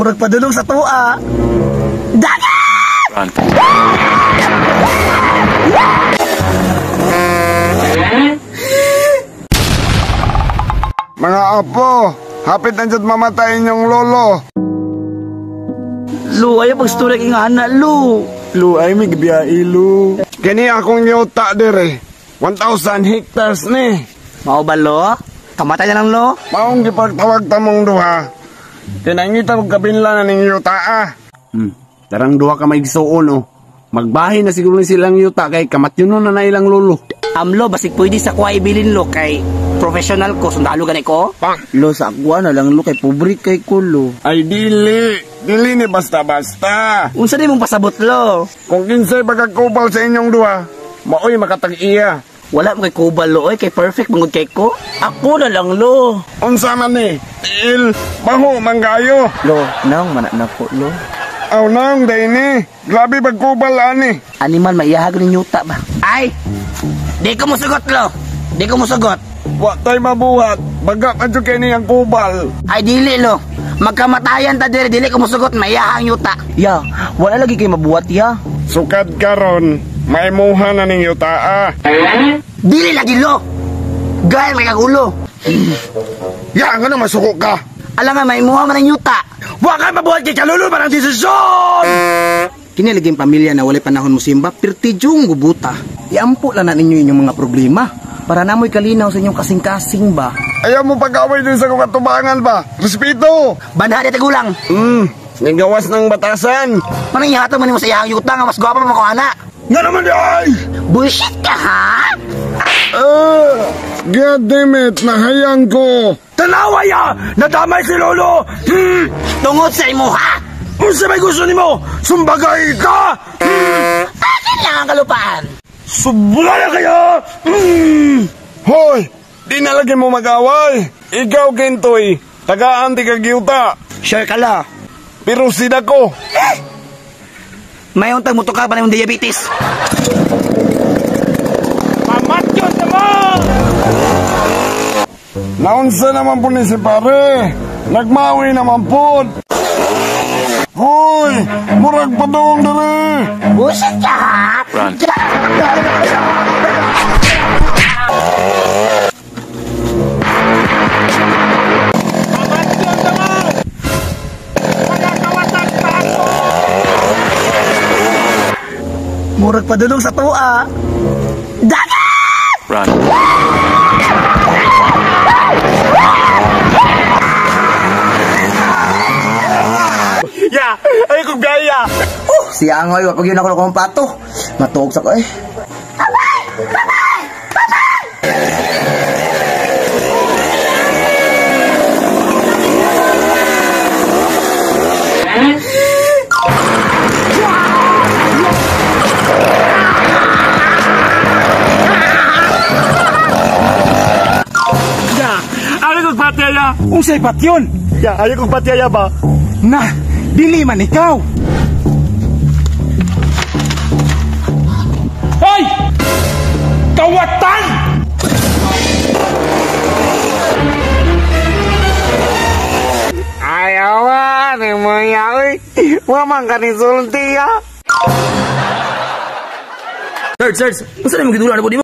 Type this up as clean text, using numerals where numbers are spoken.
Murag padulong sa tuwa. Dagat! Run. Mga apo, hapit na dyan mamatay inyong lolo. Lu, ayaw pagstorya kay nga anak, Lu. Lu, ay may gibiyai, Lu. Kini akong yuta dire. 1,000 hectares ni. Mao ba, Lo? Kamatay na lang, Lo. Maong gipagtawag tamong duha. Tinangita og kabinla na ning yuta, ah. Tarang duha ka maigsuon, oh. Magbahin na siguro ni silang yuta kay kamatyon na na ilang lolo. Amlo, basig pwede sa kuha ibilin, Lo, kay professional ko, sundalo gani ko. Lo, sa akwa na lang, Lo, kay pobre kay ko, Lo. Ay dili, dili ni basta-basta. Unsa di mong pasabot, Lo? Kung kinsay pagkakubal sa inyong duha, maoy makatag-iya. Wala mo kay kubal, Lo, oy, kay perfect mangud kay ko. Ako na lang, Lo. Unsa man ni? Tiil, baho man kayo. Lo, nang manak na ko, Lo. Aw nang day ni, grabe pagkubal ani. Animal maiyahag ni yuta ba? Ay! Di ko musugot, Lo. Di ko musugot. Wa tay mabuhat, baga pa jud kay niyang kubal. Ay dili, Lo. Magkamatayan ta diri, dili ko musugot, maiyahang yuta. Ya, wala lagi kay mabuhat, ya. Sukad karon, maimuha na ning yuta, ah. Dili lagi, Lo. Gaya may kagulo. Ya, ngano masuko ka? Alam nga, maimuha man ang yuta. Wa kay mabuhat kay kalulo parang desisyon. Kini laging pamilya na walay panahon mo simba, pirtidyong gubuta. Iampo lang na ninyo inyong mga problema para namoy kalinaw sa inyong kasing-kasing ba. Ayaw mo pag-away din sa kong katubangan ba? Respeto! Banha di tagulang. Nagawas ng batasan. Manang ihatag man nimo sa iyang yuta nga mas gwapa pa ko ana. Nga naman di ay! Bullshit ka, ha? God damn it, nahayang ko. Tanawa ya! Nadamay si lolo! Tungod sa imuha! Unsa may gusto nimo? Sumbagay ka! Akin lang ang kalupaan. Subula na kayo! Hoy! Di na lagi mo mag-away. Ikaw, Kentoy, tagaan ti kagyuta. Sure ka, Lo. Pero sida ko. May untag motukar pa na yung diabetes. Pamatyon na mo! Naunsa naman po ni si pare. Nagmawi naman po. Hoy! Murag pa doong dali! Bullshit ka, ha? Run. Pamatyon na mo! Pagkakawatan pa ako! Murag padulong sa tuwa. Dagat! Run. Ya! Ay kong gaya! Oh, siya ang oy, wag yun ako na kumpato. Matuog sa ko eh. Ya! Ay kong patyaya! Unsay patyon? Ya! Ay kong patyaya ba? Na, dili man ikaw. Hoy! Kawatan! Ayaw, ni mo yaoy. Wa man ka ni sulti ya. Serge, Serge, unsa na imong gidula na po nimo?